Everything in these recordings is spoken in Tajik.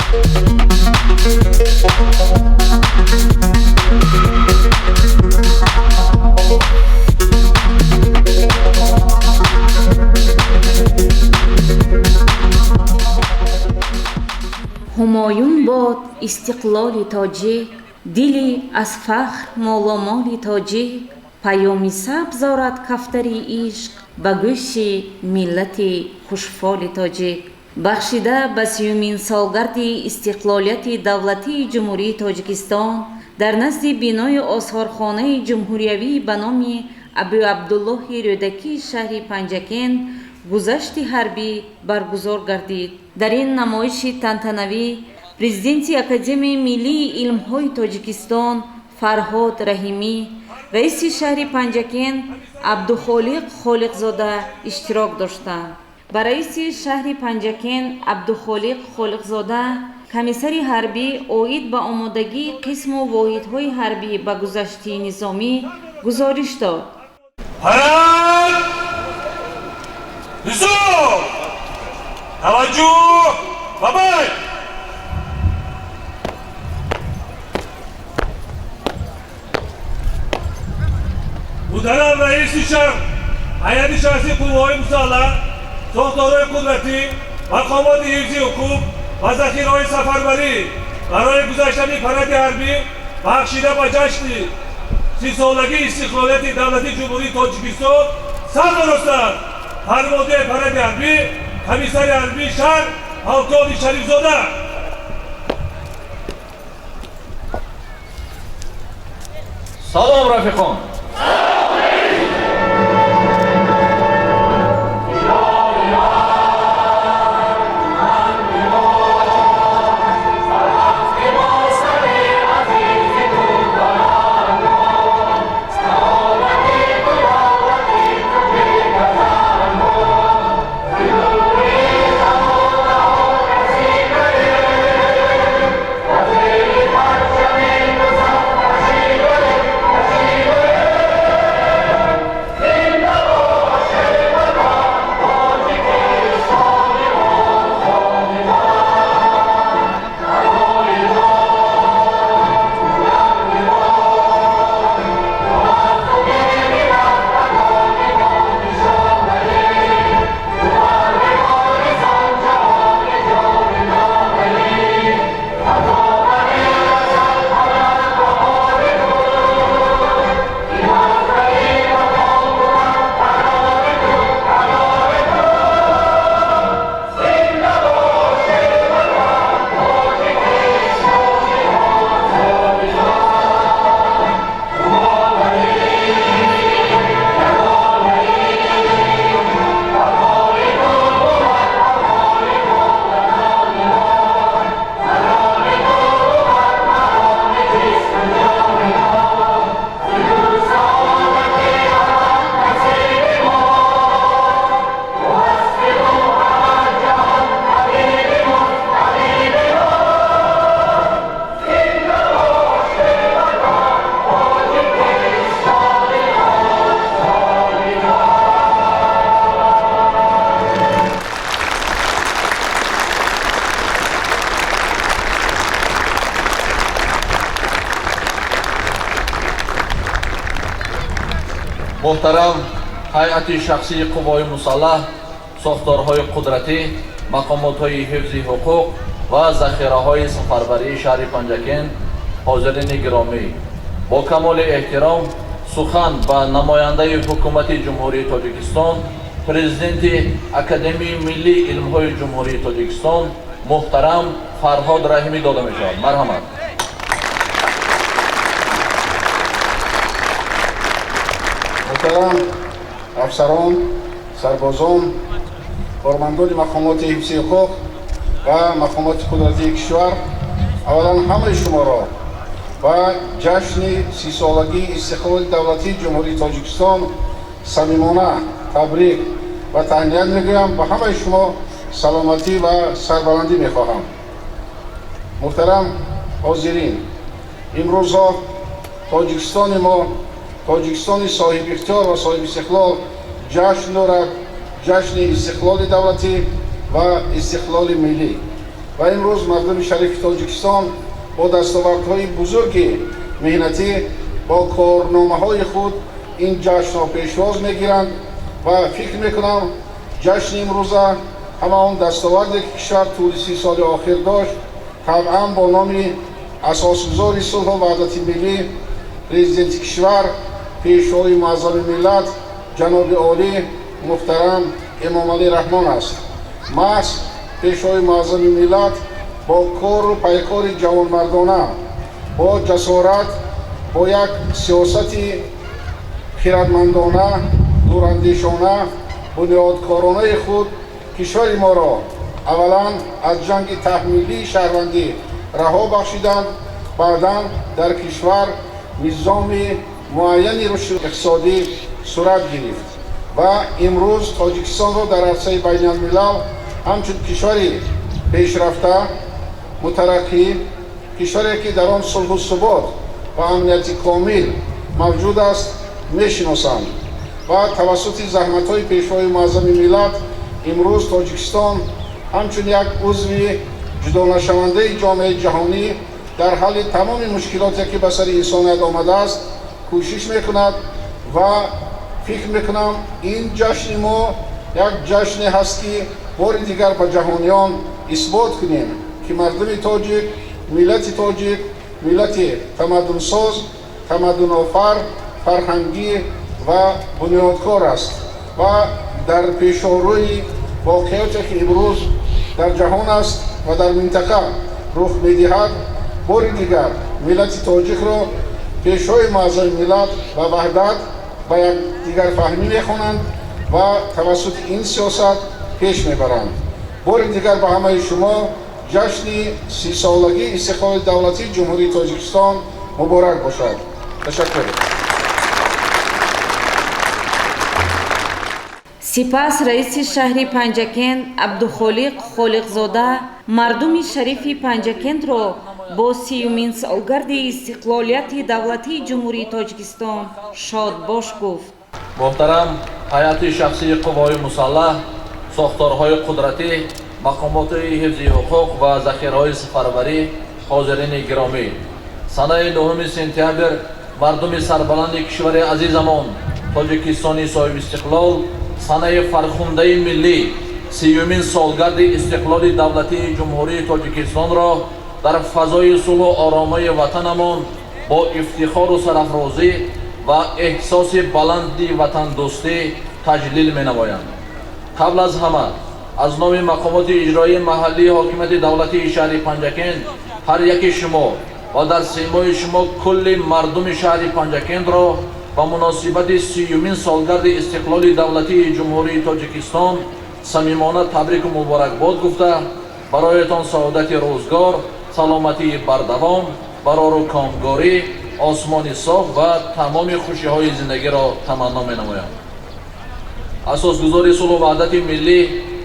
Ҳумоюн бод истиқлоли тоҷик, дили аз фахр моломоли тоҷик, паёми сабз орад кафтари ишқ ба гӯши миллати хушфоли тоҷик. Бахшида ба 30-умин солгарди истиқлолияти давлатии Ҷумҳурии Тоҷикистон дар назди бинои осорхонаи ҷумҳуриявӣ ба номи Абуабдуллоҳи Рӯдакии шаҳри Панҷакент гузашти ҳарбӣ баргузор гардид. Дар ин намоиши тантанавӣ президенти Академияи миллии илмҳои Тоҷикистон Фарҳод Раҳимӣ, раиси шаҳри Панҷакент Абдухолиқ Холиқзода иштирок доштанд. Ба раиси шаҳри Панҷакент Абдухолиқ Холиқзода комиссари ҳарбӣ оид ба омодагии қисму воҳидҳои ҳарбӣ ба гузашти низомӣ гузориш дод. Парад! Ҳузур! Таваҷҷӯҳ! Ба байд! Муҳтарам раиси шаҳр, ҳайати шахсии қувваҳои мусаллаҳ, сохторҳои қудратӣ, мақомоти ҳифзи ҳуқуқ ва захираҳои сафарбарӣ барои гузаштани паради ҳарбӣ бахшида ба ҷашни 30-солагии истиқлолияти давлатии Ҷумҳурии Тоҷикистон сар доростанд. Фармондеҳи паради ҳарбӣ, комиссари ҳарбии шаҳр полковник Шарифзода. Салом, рафиқон! Муҳтарам ҳайати шахсии қувваҳои мусаллаҳ, сохторҳои қудратӣ, мақомотҳои ҳифзи ҳуқуқ ва захираҳои сафарбарии шаҳри Панҷакент, ҳозирини гиромӣ, бо камоли эҳтиром сухан ба намояндаи ҳукумати Ҷумҳурии Тоҷикистон, президенти Академияи миллии илмҳои Ҷумҳурии Тоҷикистон муҳтарам Фарҳод Раҳимӣ дода мешавад. Марҳамат. Муҳтарам афсарон, сарбозон, кормандони мақомоти ҳифзи ҳуқуқ ва мақомоти қудратии кишвар, аввалан ҳамаи шуморо ба ҷашни 30-солагии истиқлоли давлатии Ҷумҳурии Тоҷикистон самимона табрик ва таҳният мегӯям. Ба ҳамаи шумо саломатӣ ва сарбаландӣ мехоҳам. Муҳтарам ҳозирин, имрӯзҳо Тоҷикистони мо, Тоҷикистони соҳибихтиёр ва соҳибистиқлол ҷашн дорад, ҷашни истиқлоли давлатӣ ва истиқлоли миллӣ. Ва имрӯз мардуми шарифи Тоҷикистон бо дастовардҳои бузурги меҳнатӣ, бо корномаҳои худ ин ҷашнро пешвоз мегиранд. Ва фикр мекунам, ҷашни имрӯза ҳама он дастоварде, ки кишвар тӯли 30 соли охир дошт, табъан бо номи асосгузори сулҳу ваҳдати миллӣ, президенти кишвар, пешвои муаззами миллат, ҷаноби олӣ муҳтарам Эмомалӣ Раҳмон аст. Маҳз пешвои муаззами миллат бо кору пайкори ҷавонмардона, бо ҷасорат, бо як сиёсати хирадмандона, дурандешона, бунёдкоронаи худ кишвари моро аввалан аз ҷанги таҳмилии шаҳрвандӣ раҳо бахшиданд, баъдан дар кишвар низоми муайяни рушди иқтисодӣ сурат гирифт ва имрӯз Тоҷикистонро дар арсаи байналмилал ҳамчун кишвари пешрафта, мутараққӣ, кишваре, ки дар он сулҳу субот ва амнияти комил мавҷуд аст, мешиносанд. Ва тавассути заҳматҳои пешвои муаззами миллат имрӯз Тоҷикистон ҳамчун як узви ҷудонашавандаи ҷомеаи ҷаҳонӣ дар ҳалли тамоми мушкилоте, ки ба сари инсоният омадааст, кӯшиш мекунад. Ва фикр мекунам, ин ҷашни мо як ҷашне ҳаст, ки бори дигар ба ҷаҳониён исбот кунем, ки мардуми тоҷик, миллати тоҷик миллати тамаддунсоз, тамаддунофар, фарҳангӣ ва бунёдкор аст. Ва дар пешорӯи воқеоте, ки имрӯз дар ҷаҳон аст ва дар минтақа рух медиҳад, бори дигар миллати тоҷикро пешвои муаззами миллат ба ваҳдат, ба якдигарфаҳмӣ мехонанд ва тавассути ин сиёсат пеш мебаранд. Бори дигар ба ҳамаи шумо ҷашни 30-солагии истиқлоли давлатии Ҷумҳурии Тоҷикистон муборак бошад. Ташаккур. Сипас раиси шаҳри Панҷакент Абдухолиқ Холиқзода мардуми шарифи Панҷакентро бо 30-умин солгарди истиқлолияти давлатии Ҷумҳурии Тоҷикистон шодбош гуфт. Муҳтарам ҳайати шахсии қувваҳои мусаллаҳ, сохторҳои қудратӣ, мақомоти ҳифзи ҳуқуқ ва захираҳои сафарбарӣ, ҳозирини гиромӣ, санаи 9 сентябр мардуми сарбаланди кишвари азизамон Тоҷикистони соҳибистиқлол санаи фархундаи миллӣ, 30-умин солгарди истиқлоли давлатии Ҷумҳурии Тоҷикистонро дар фазои сулҳу оромии ватанамон бо ифтихору сарафрозӣ ва эҳсоси баланди ватандӯстӣ таҷлил менамоянд. Қабл аз ҳама аз номи мақомоти иҷроии маҳаллии ҳокимияти давлатии шаҳри Панҷакент ҳар яки шумо ва дар симои шумо кулли мардуми шаҳри Панҷакентро ба муносибати 30-умин солгарди истиқлоли давлатии Ҷумҳурии Тоҷикистон самимона табрику муборакбод гуфта, бароятон саодати рӯзгор, саломатии бардавом, барору комгорӣ, осмони соф ва тамоми хушиҳои зиндагиро таманно менамоям. Асосгузори сулҳу ваҳдати миллӣ,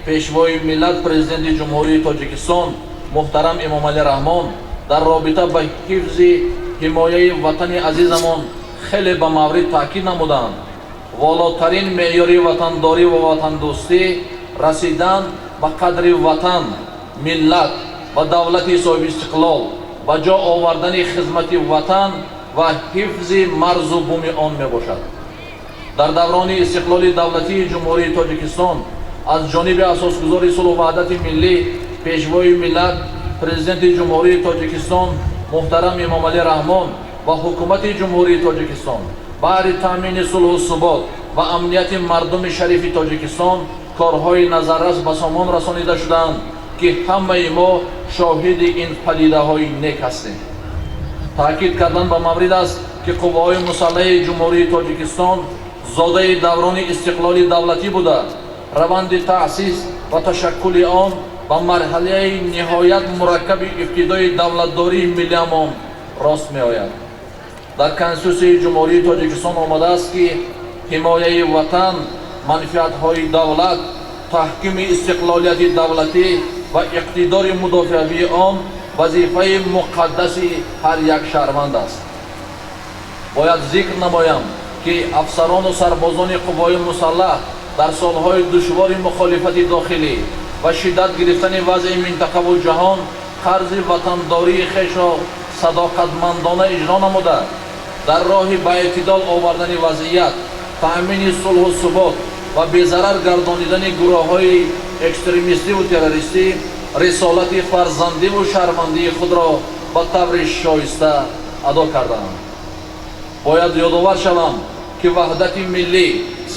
пешвои миллат, президенти Ҷумҳурии Тоҷикистон муҳтарам Эмомалӣ Раҳмон дар робита ба ҳифзи ҳимояи ватани азизамон хеле ба маврид таъкид намуданд. Волотарин меъёри ватандорӣ ва ватандӯстӣ расидан ба қадри ватан, миллат ва давлати соҳибистиқлол, ба ҷо овардани хизмати ватан ва ҳифзи марзу буми он мебошад. Дар даврони истиқлоли давлатии Ҷумҳурии Тоҷикистон аз ҷониби асосгузори сулҳу ваҳдати миллӣ, пешвои миллат, президенти Ҷумҳурии Тоҷикистон муҳтарам Эмомалӣ Раҳмон ва ҳукумати Ҷумҳурии Тоҷикистон баҳри таъмини сулҳу субот ва амнияти мардуми шарифи Тоҷикистон корҳои назаррас ба сомон расонида шудаанд, ки ҳамаи мо шоҳиди ин падидаҳои нек ҳастем. Таъкид кардан ба маврид аст, ки қувваҳои мусаллаҳи Ҷумҳурии Тоҷикистон зодаи даврони истиқлоли давлатӣ буда, раванди таъсис ва ташаккули он ба марҳалаи ниҳоят мураккаби ибтидои давлатдории миллиамон рост меояд. Дар Конститутсияи Ҷумҳурии Тоҷикистон омадааст, ки ҳимояи ватан, манфиатҳои давлат, таҳкими истиқлолияти давлатӣ ва иқтидори мудофиавии он вазифаи муқаддаси ҳар як шаҳрванд аст. Бояд зикр намоям, ки афсарону сарбозони қувваҳои мусаллаҳ дар солҳои душвори мухолифати дохилӣ Ва шиддат гирифтани вазъи минтақаву ҷаҳон қарзи ватандории хешро садоқатмандона иҷро намуда, дар роҳи ба эътидол овардани вазъият, таъмини сулҳу субот ва безарар гардонидани гурӯҳҳои экстремистиву террористӣ рисолати фарзандиву шаҳрвандии худро ба таври шоиста адо кардаанд. Бояд ёдовар шавам, ки ваҳдати миллӣ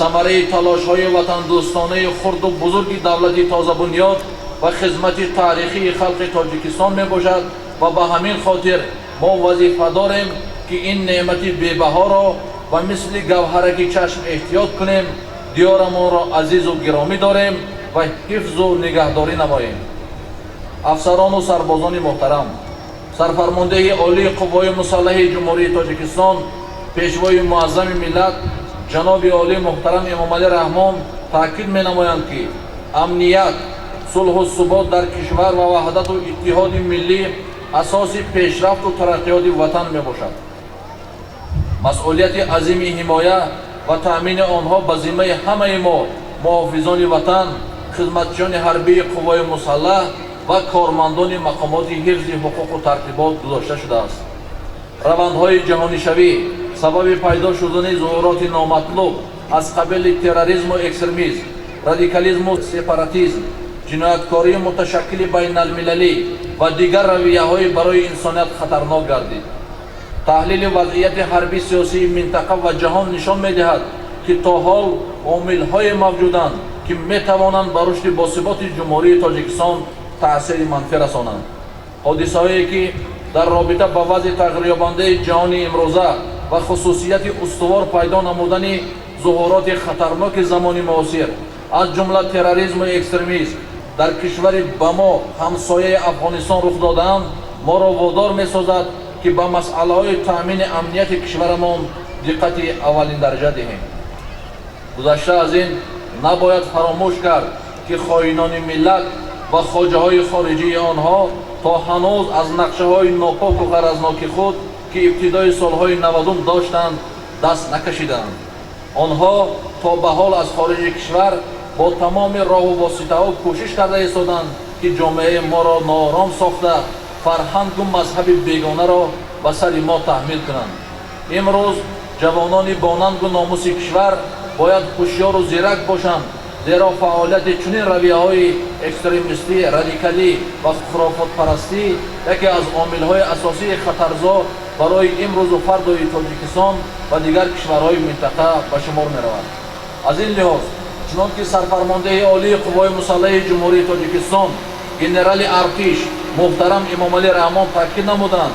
самараи талошҳои ватандӯстонаи хурду бузурги давлати тозабунёд ва хизмати таърихии халқи Тоҷикистон мебошад ва ба ҳамин хотир мо вазифа дорем, ки ин неъмати бебаҳоро ба мисли гавҳараки чашм эҳтиёт кунем, диёрамонро азизу гиромӣ дорем ва ҳифзу нигаҳдорӣ намоем. Афсарону сарбозони муҳтарам, сарфармондеҳи олии қувваҳои мусаллаҳи Ҷумҳурии Тоҷикистон, пешвои муаззами миллат, ҷаноби олӣ муҳтарам Эмомалӣ Раҳмон таъкид менамоянд, ки амният, сулҳу субот дар кишвар ва ваҳдату иттиҳоди миллӣ асоси пешрафту тараққиёти ватан мебошад. Масъулияти азими ҳимоя ва таъмини онҳо ба зиммаи ҳамаи мо, муҳофизони ватан, хизматчиёни ҳарбии қувваҳои мусаллаҳ ва кормандони мақомоти ҳифзи ҳуқуқу тартибот гузошта шудааст. Равандҳои ҷаҳонишавӣ сабаби пайдо шудани зуҳуроти номатлуб аз қабили терроризму экстремизм, радикализму сепаратизм, ҷинояткории муташаккили байналмилалӣ ва дигар равияҳои барои инсоният хатарнок гардид. Таҳлили вазъияти ҳарбӣ сиёсии минтақа ва ҷаҳон нишон медиҳад, ки то ҳол омилҳое мавҷуданд, ки метавонанд ба рушди босуботи Ҷумҳурии Тоҷикистон таъсири манфӣ расонанд. Ҳодисаҳое, ки дар робита ба вазъи тағйирёбандаи ҷаҳони имрӯза ва хусусияти устувор пайдо намудани зуҳуроти хатарноки замони муосир, аз ҷумла терроризму экстремизм, дар кишвари ба мо ҳамсояи Афғонистон рух додаанд, моро водор месозад, ки ба масъалаҳои таъмини амнияти кишварамон диққати аввалиндараҷа диҳем. Гузашта аз ин, набояд фаромӯш кард, ки хоинони миллат ва хоҷаҳои хориҷии онҳо то ҳанӯз аз нақшаҳои нопоку ғаразноки худ, ки ибтидои солҳои 90-ум доштанд, даст накашиданд. Онҳо то ба ҳол аз хориҷи кишвар бо тамоми роҳу воситаҳо кӯшиш карда истоданд, ки ҷомеаи моро ноором сохта, фарҳангу мазҳаби бегонаро ба сари мо таҳмил кунанд. Имрӯз ҷавонони бонангу номуси кишвар бояд ҳушёру зирак бошанд, зеро фаъолияти чунин равияҳои экстремистӣ, радикалӣ ва хурофотпарастӣ яке аз омилҳои асосии хатарзо барои имрӯзу фардои Тоҷикистон ва дигар кишварҳои минтақа ба шумор меравад. Аз ин лиҳоз, чунон ки сарфармондеҳи олии қувваҳои мусаллаҳи Ҷумҳурии Тоҷикистон, генерали артиш муҳтарам Эмомалӣ Раҳмон таъкид намуданд,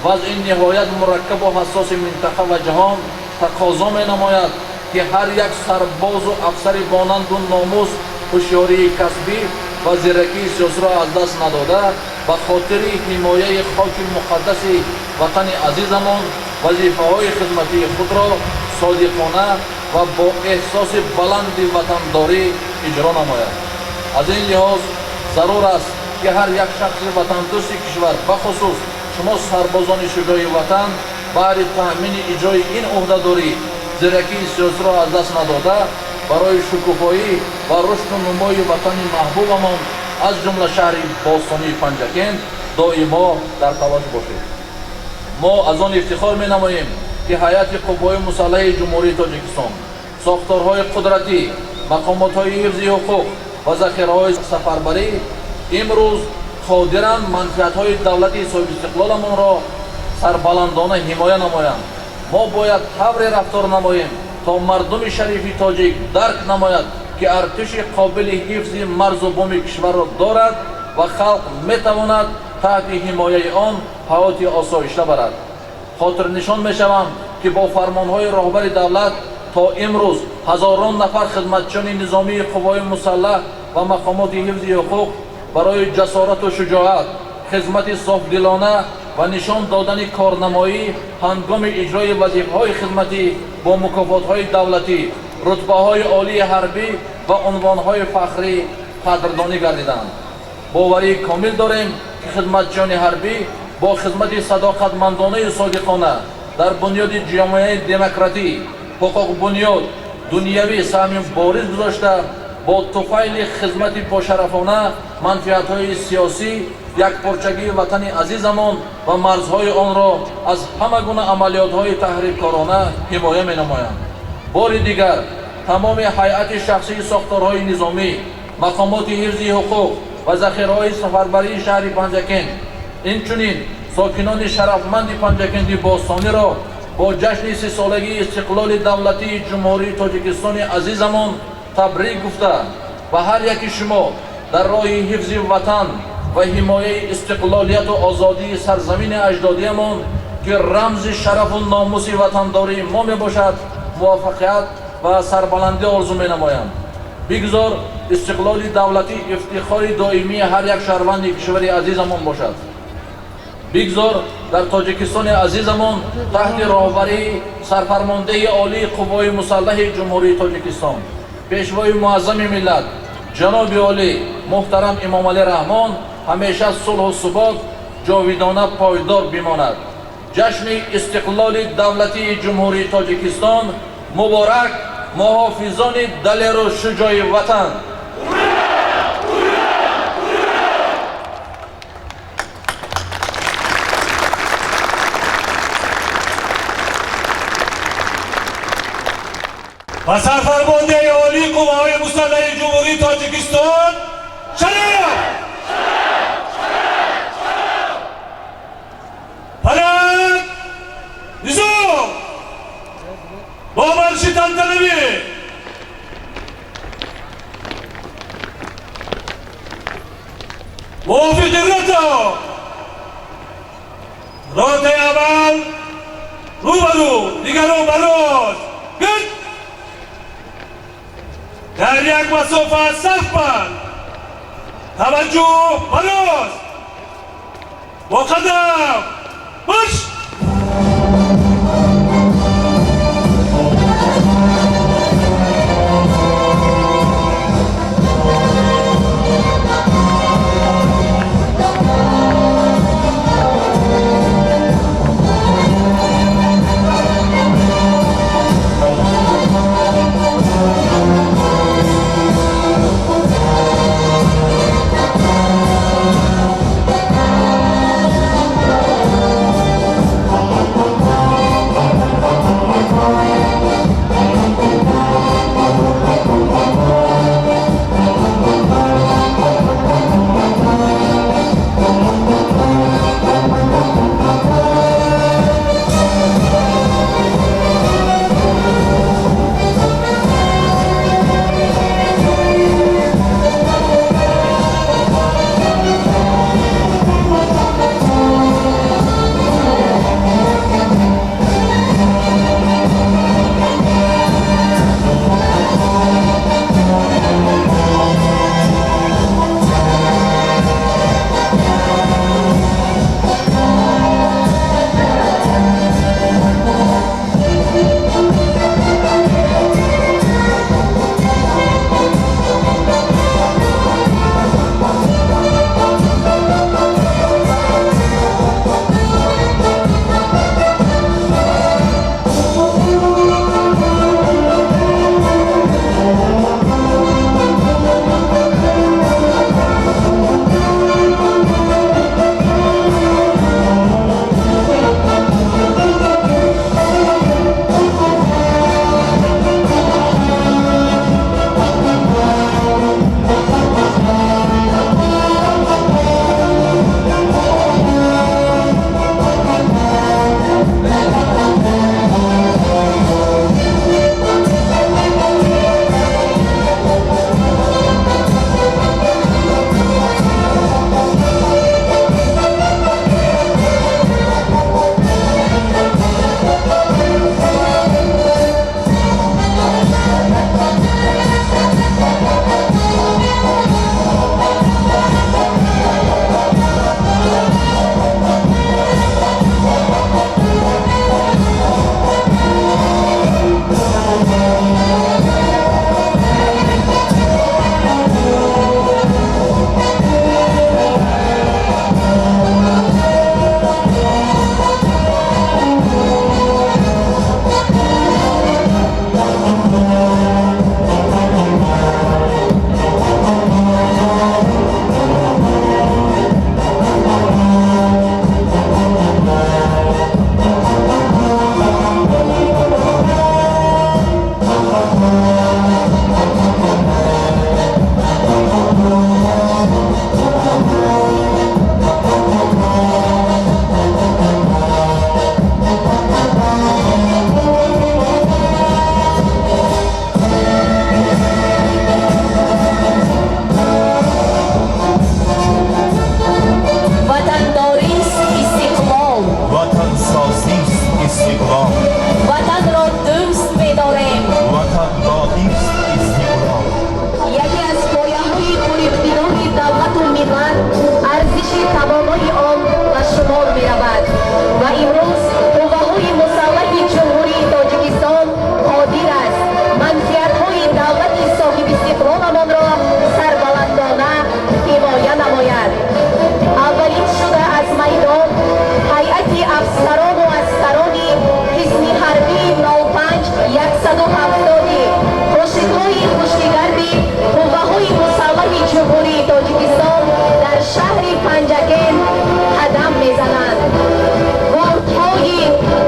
вазъи ниҳоят мураккабу ҳассоси минтақа ва ҷаҳон тақозо менамояд, ки ҳар як сарбозу афсари бонанду номус ҳушёрии касбӣ ва зиракии сиёсиро аз даст надода, ба хотири ҳимояи хоки муқаддаси ватани азизамон вазифаҳои хизматии худро содиқона ва бо эҳсоси баланди ватандорӣ иҷро намояд. Аз ин лиҳоз зарур аст, ки ҳар як шахси ватандӯсти кишвар, бахусус шумо сарбозони шуҷои ватан, баҳри таъмини иҷрои ин ӯҳдадорӣ зиракии сиёсиро аз даст надода, барои шукуфоӣ ва рушду нумӯи ватани маҳбубамон, аз ҷумла шаҳри бостонии Панҷакент, доимо дар талош бошед. Мо аз он ифтихор менамоем, ки ҳайати қувваҳои мусаллаҳи Ҷумҳурии Тоҷикистон, сохторҳои қудратӣ, мақомотҳои ҳифзи ҳуқуқ ва захираҳои сафарбарӣ имрӯз қодиранд манфиатҳои давлати соҳибистиқлоламонро сарбаландона ҳимоя намоянд. Мо бояд тавре рафтор намоем, то мардуми шарифи тоҷик дарк намояд, ки артиши қобили ҳифзи марзу буми кишварро дорад ва халқ метавонад таҳти ҳимояи он ҳаёти осоишта барад. Хотирнишон мешавам, ки бо фармонҳои роҳбари давлат то имрӯз ҳазорон нафар хизматчиёни низомии қувваҳои мусаллаҳ ва мақомоти ҳифзи ҳуқуқ барои ҷасорату шуҷоат, хизмати софдилона ва нишон додани корнамоӣ ҳангоми иҷрои вазифаҳои хизматӣ бо мукофотҳои давлатӣ, рутбаҳои олии ҳарбӣ ва унвонҳои фахрӣ қадрдонӣ гардиданд. Боварии комил дорем, ки хизматчиёни ҳарбӣ бо хизмати садоқатмандонаю содиқона дар бунёди ҷомеаи демократӣ, ҳуқуқбунёд, дунявӣ саҳми бориз гузошта, Бо туфайли хизмати бошарафона манфиатҳои сиёсӣ, якпорчагии ватани азизамон ва марзҳои онро аз ҳама гуна амалиётҳои таҳрибкорона ҳимоя менамоянд. Бори дигар тамоми ҳайати шахсии сохторҳои низомӣ, мақомоти ҳифзи ҳуқуқ ва захираҳои сафарбарии шаҳри Панҷакент, инчунин сокинони шарафманди Панҷакенти бостониро бо ҷашни 30-солагии истиқлоли давлатии Ҷумҳурии Тоҷикистони азизамон табрик гуфта ва ҳар яки шумо дар роҳи ҳифзи ватан ва ҳимояи истиқлолияту озодии сарзамини аҷдодиямон, ки рамзи шарафу номуси ватандории мо мебошад, муваффақият ва сарбаландӣ орзу менамоям. Бигзор истиқлоли давлатӣ ифтихори доимии ҳар як шаҳрванди кишвари азизамон бошад. Бигзор дар Тоҷикистони азизамон таҳти роҳбарии сарфармондеҳи олии қувваҳои мусаллаҳи Ҷумҳурии Тоҷикистон, пешвои муаззами миллат, ҷаноби олӣ муҳтарам Эмомалӣ Раҳмон ҳамеша сулҳу субот ҷовидона пойдор бимонад. Ҷашни истиқлоли давлатии Ҷумҳурии Тоҷикистон муборак, муҳофизони далеру шуҷои ватан! Ва сарфармондеҳи олии қувваҳои мусаллаҳи Ҷумҳурии Тоҷикистон шараф! Парад! Низом! Бо марши тантанавӣ! Мувофиқи рота! Ротаи аввал рӯ ба рӯ, дигарон ба рост! Гирд! Дар як масофа саф банд! Таваҷҷӯҳ ба рост! Бо қадам! Марш!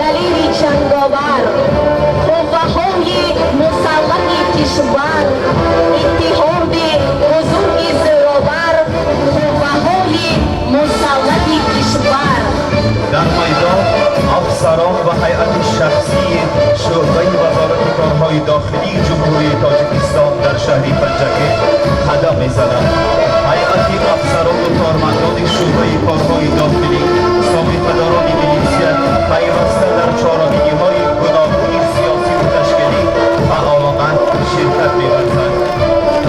Далери ҷанговар, қувваҳои мусаллаҳи кишвар, иттиҳоди бузурги зӯровар, қувваҳои мусаллаҳи кишвар. Дар майдон афсарон ва ҳайати шахсии шӯъбаи Вазорати корҳои дохилии Ҷумҳурии Тоҷикистон дар шаҳри Панҷакент қадам мезананд. Ҳайати афсарону кормандони шӯъбаи корҳои дохилӣ, собиқадорони милитсия пайваста дар чорабиниҳои гуногуни сиёсиву ташкилӣ фаъолона ширкат меварзанд.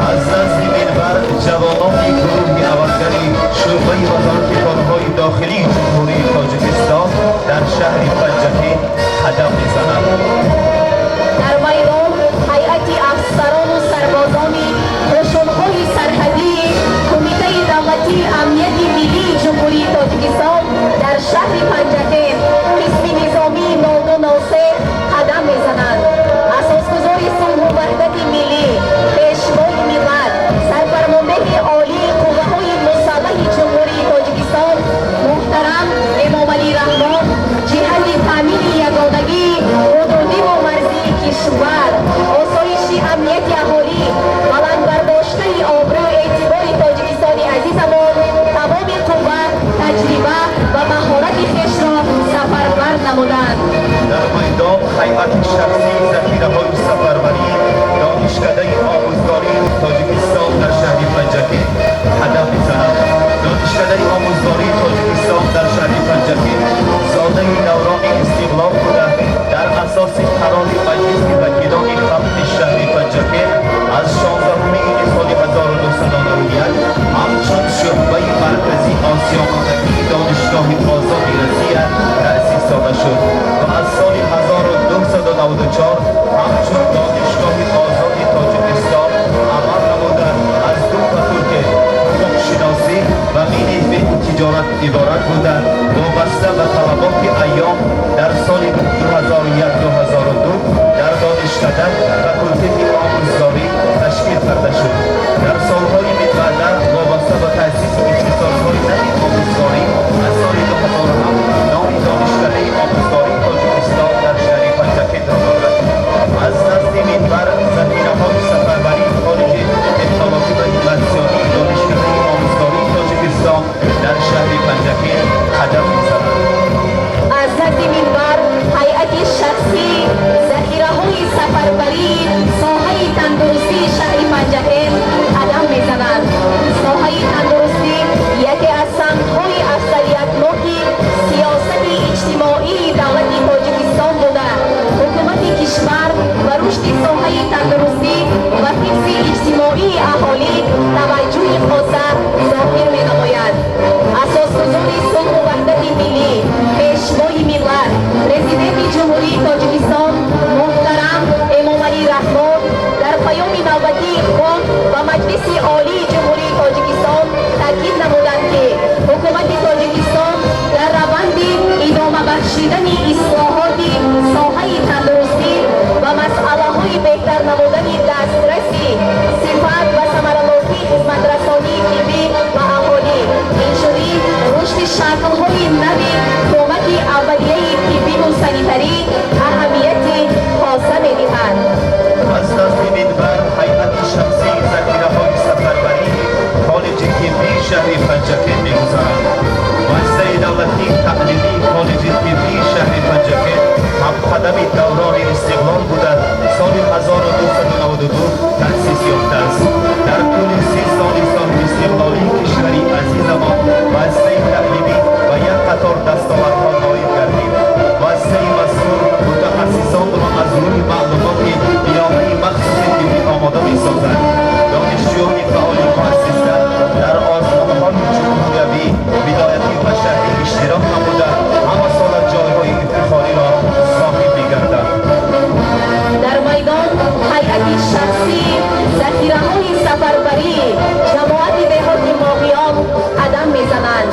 Аз назди минбар ҷавонони гурӯҳи авангари шӯъбаи Вазорати корҳои дохилии Ҷумҳурии Тоҷикистон дар шаҳри Панҷакент қадам мезананд. Дар майдон ҳайати афсарону сарбозони қӯшунҳои сарҳадии Кумитаи давлатии амнияти миллии Ҷумҳурии Тоҷикистон дар шаҳри Панҷакент, қисми низомии 0203 қадам мезананд. Асосгузори сулҳу ваҳдати миллӣ, Пешвои миллат, Сарфармондеҳи Олии Қувваҳои Мусаллаҳи Ҷумҳурии Тоҷикистон муҳтарам Эмомалӣ Раҳмон ҷиҳати таъмини ягонагии ҳудудиву марзии кишвар, осоиши амнияти аҳолӣ, баланд бардоштани обрӯю эътибори Тоҷикистони азизамон тамоми қувва, таҷриба ва маҳорати хешро сафарбар намуданд. Дар майдон ҳайати шахсии захираҳои сафарбарии Донишкадаи омӯзгории Тоҷикистон дар шаҳри Панҷакент қадам мезананд. Донишкадаи омӯзгории Тоҷикистон дар шаҳри Панҷакент зодаи даврони истиқлол буда, дар асоси қарори Маҷлиси вакилони халқи шаҳри Панҷакент аз 16 июни соли 1991 ҳамчун шӯъбаи марказии осиёмонагии Донишгоҳи озоди Россия таъсис дода шуд ва аз соли 1994 ҳамчун Донишгоҳи озоди Тоҷикистон амал намуда, аз ду факултет, ҳуқуқшиносӣ ва менеҷменти тиҷорат иборат буда, вобаста ба талаботи айём дар соли 2001-2002 дар донишкада факултети омӯзгорӣ ташкил карда шуд. Дар солҳои минбаъда вобаста ба таъсиси ихтисосҳои нави омӯзгорӣ аз соли 2007 номи Донишкадаи омӯзгории Тоҷикистон дар шаҳри Панҷакентро дорад. Аз назди минбар захираҳои сафарбарии Коллеҷи технологӣ ва инноватсионии Донишкадаи омӯзгории Тоҷикистон дар шаҳри Панҷакент қадам мезананд. Аз назди минбар ҳайати шахсии захираҳои сафарбарии соҳаи тандурустии шаҳри Панҷакент қадам мезананд. Соҳаи тандурустӣ яке аз самтҳои афзалиятноки сиёсати иҷтимоии давлати Тоҷикистон буда, ҳукумати кишвар ба рушди соҳаи тандурустӣ ва ҳифзи иҷтимоии аҳолӣ таваҷҷӯҳи хоса зоҳир менамояд. Асосгузори сулҳу ваҳдати миллӣ, Пешвои миллат, Президенти Ҷумҳурии Тоҷикистон муҳтарам Эмомалӣ Раҳмон дар паёми навбатии худ ба Маҷлиси Олии Ҷумҳурии Тоҷикистон таъкид намуданд, ки ҳукумати Тоҷикистон дар раванди идома бахшидани ислоҳоти соҳаи тандурустӣ ва масъалаҳои беҳтар намудани дастрасӣ, сифат ва самаранокии хизматрасонии тиббӣ ба аҳолӣ, инчунин рушди шаклҳои нави кӯмаки аввалияи тиббиву санитарӣ аҳамияти хоса медиҳад. Аз назди минбар ҳайати шахсии захираҳои сафарбарии Коллеҷи тиббии шаҳри Панҷакент мегузаранд. Муассисаи давлатии таълимии Коллеҷи тиббии шаҳри Панҷакент ҳамқадами даврони истиқлол буда, соли 1292 таъсис ёфтааст. Дар тӯли 30 соли соҳибистиқлолии кишвари азизамон муассисаи таълимӣ ба як қатор дастовардҳо ноил гардид. Муассисаи мазкур мутахассисонро аз рӯи маълумоти миёнаи махсуси тиббӣ омода месозад. Донишҷӯёни фаъоли муассиса дар озмунҳои ҷумҳуриявӣ, вилоятӣ ва шаҳрӣ иштирок намуда, ҳамасола ҷойҳои ифтихориро соҳиб мегарданд. Дар майдон ҳайати шахсии захираҳои сафарбарии ҷамоати деҳоти Моҳиён қадам мезананд.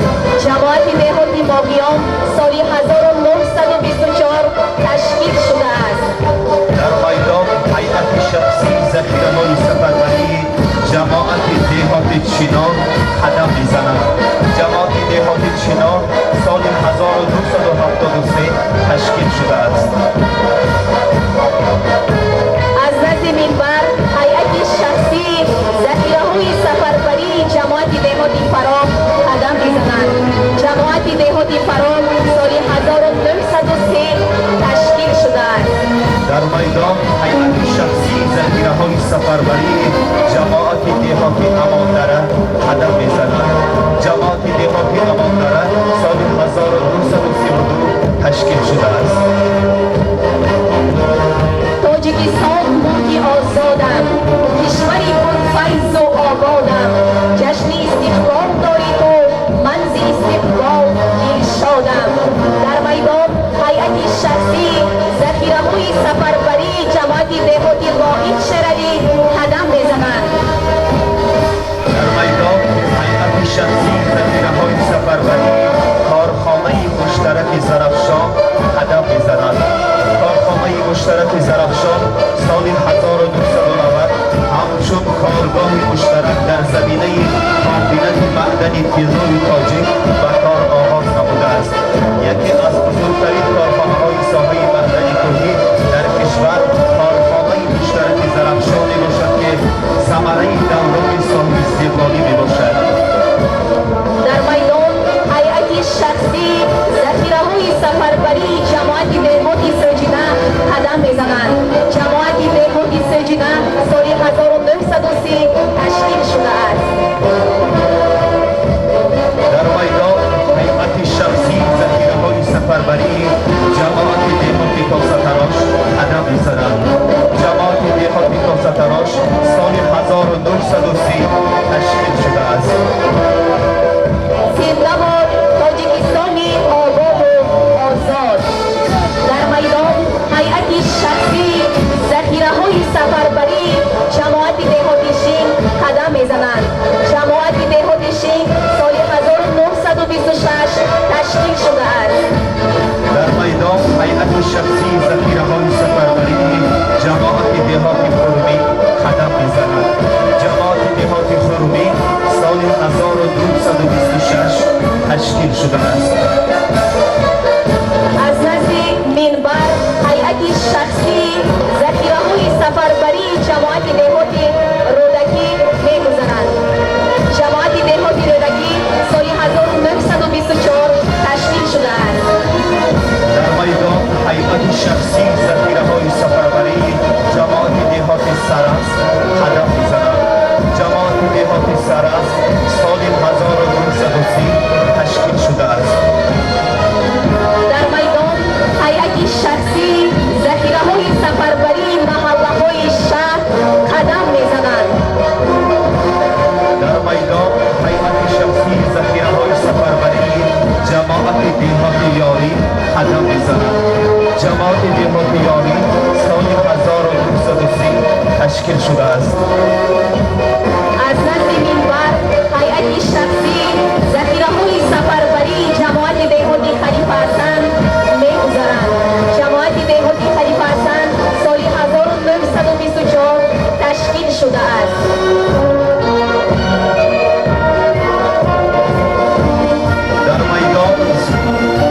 деҳоти Фароб соли 1903 ташкил шудааст. Дар майдон ҳайати шахсии захираҳои сафарбарии ҷамоати деҳоти Амондара қадам мезанад. Ҷамоати деҳоти Амондара соли 1932 ташкил шудааст. Тоҷикистон мулки озодам, кишвари пурфайзу ободам, ҷашни истиқлол дорӣ ту, ман зи истиқбол дилшодам. Дар майдон ҳайати шахсии захираҳои сафарбарии ҷамоати деҳоти Воҳид Шералӣ қадам мезананд. Дар майдон ҳайати шахсии захираҳои сафарбарии корхонаи муштараки Зарафшон қадам мезанад. Корхонаи муштараки Зарафшон соли 1990 ҳамчун коргоҳи муштарак дар заминаи комбинати маъдани тиллои тоҷик ба кор оғоз намудааст. Яке аз бузургтарин корхонаҳои соҳаи маъдани кӯҳӣ дар кишвар корхонаи муштараки Зарафшон мебошад, ки самараи даврони соҳибистиқлолӣ мебошад. Дар майдон ҳайати шахсии захираҳои сафарбарии ҷамоати деҳоти Соҷина қадам мезананд. Ҷамоати деҳоти Соҷина соли 1903 ташкил шудааст. Дар майдон ҳайати шахсии захираҳои сафарбарии ҷамоати деҳоти Косатарош қадам мезанад. Ҷамоати деҳоти Косатарош соли 1930 ташкил шудааст. Зинда бод Тоҷикистони ободу озод! Дар майдон ҳайати шахсии захираҳои сафарбарии ҷамоати деҳоти Шинг қадам мезананд. Ҷамоати деҳоти Шинг соли 1926 ташкил шудааст. Дар майдон ҳайати шахсии захираҳои сафарбарии ҷамоати деҳоти Хурмӣ қадам мезанад. Ҷамоати деҳоти Хурмӣ соли 1926 ташкил шудааст. Аз назди минбар ҳайати шахсии захираҳои сафарбарии ҷамоати деҳоти Рӯдакӣ мегузаранд. Ҷамоати деҳоти Рӯдакӣ соли 1924 ташкил шудааст. Дар майдон ҳайати шахсии захираҳои сафарбарии ҷамоати деҳоти Сарасп қадам мезанад. Ҷамоати деҳоти Сарасп соли 1930 ташкил шудааст. Дар майдон ҳайати шахсии захираҳои сафарбарии маҳаллаҳои шаҳр қадам мезананд. Дар майдон ҳайати шахсии захираҳои сафарбарии ҷамоати деҳоти Ёрӣ қадам мезанад. Ҷамоати деҳоти Ёрӣ соли 1930 ташкил шудааст. Аз назди минбар ҳайати шахсии захираҳои сафарбарии ҷамоати деҳоти Халифа Ҳасан мегузаранд. Ҷамоати деҳоти Халифа Ҳасан соли 1924 ташкил шудааст. Дар майдон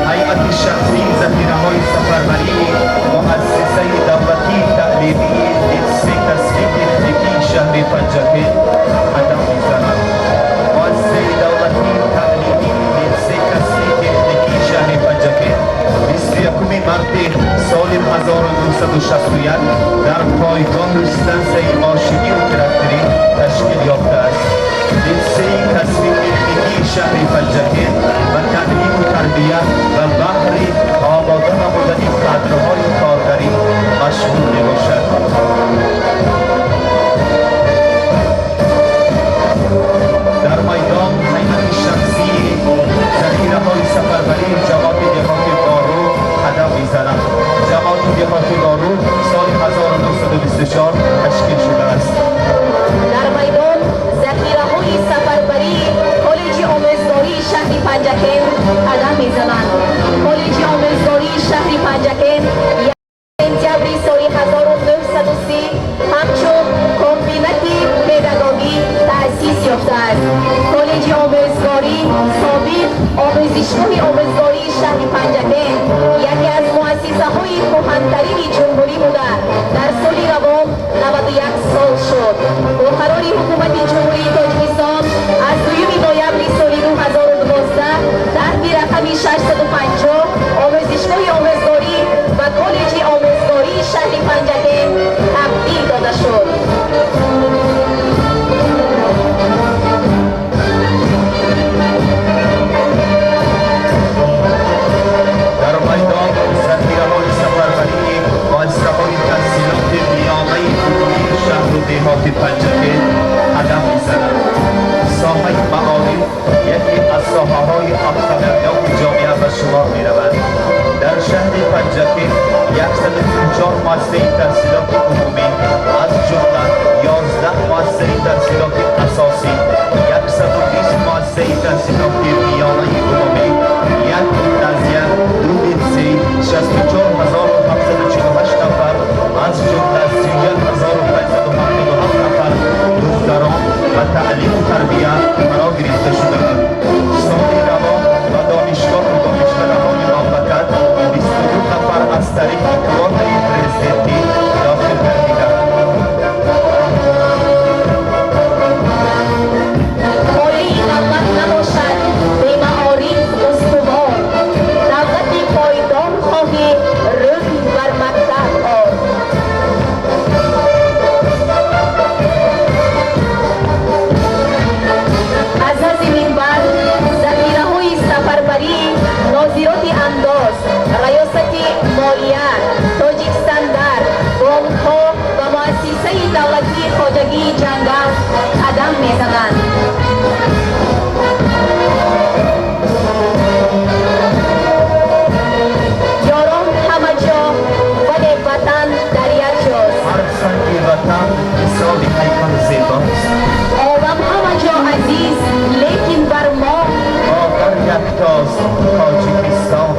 ҳайати шахсии захираҳои сафарбарии муассисаи давлатии таълимии литсей касби техникии шаҳри Панҷакент қадам мезанад. Муассисаи давлатии таълимии литсей касби техникии шаҳри Панҷакент 21 марти соли 1961 дар пойгоҳи стансияи мошинию тракторӣ ташкил ёфтааст. Литсеи касби техникии шаҳри Панҷакент ба таълиму тарбия ва баҳри омода намудани кадрҳои коргарӣ машғул мебошад. Дар майдон ҳайати шахсии захираҳои сафарбарии ҷамоати деҳоти Бору қадам мезанад. Ҷамоати деҳоти Бору соли 1924 ташкил шудааст. Дар майдон захираҳои сафарбарии коллеҷи омӯзгории шаҳри Панҷакент қадам мезананд. 1950 омӯзишгоҳи омӯзгорӣ ба коллеҷи омӯзгории шаҳри Панҷакент табдил дода шуд. Дар майдон захираҳои сафарбарии муассисаҳои таҳсилоти миёнаи умумии шаҳру деҳоти Панҷакент қадам мезананд. Соҳаи маориф яке аз соҳаҳои афзалиятноки ҷомеа ба шумор меравад. Дар шаҳри Панҷакент 134 муассисаи таҳсилоти умумӣ, аз ҷумла 11 муассисаи таҳсилоти асосӣ, 120 муассисаи таҳсилоти миёнаи умумӣ, як гимназия, ду литсей, 64 748 нафар, аз ҷумла 31 577 нафар духтарон ба таълиму тарбия фаро гирифта шудаанд. Соли равон ба донишгоҳу донишкадаҳои мамлакат 22 нафар аз тариқи квотаи президентӣ дохил гардиданд. Пояи давлат набошад бемаориф устувор. Давлати пойдор хоҳӣ, рӯй бар мактаб ор. Аз назди минбар захираҳои сафарбарии нозироти андоз, раёсати молия, Тоҷикстандарт, бонкҳо ва муассисаи давлатии хоҷагии ҷангал қадам мезананд. Ёрон ҳама ҷо, вале ватан дар як ҷост. Ҳар санги ватан мисоли ҳайкал зебост. Олам ҳама ҷо азиз, лекин бар мо модар яктост, Тоҷикистон.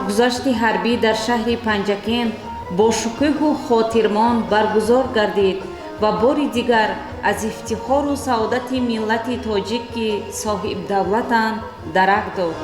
Саргузашти ҳарбӣ дар шаҳри Панҷакент бо шукӯҳу хотирмон баргузор гардид ва бори дигар аз ифтихору саодати миллати тоҷик, ки соҳибдавлатанд, дарак дод.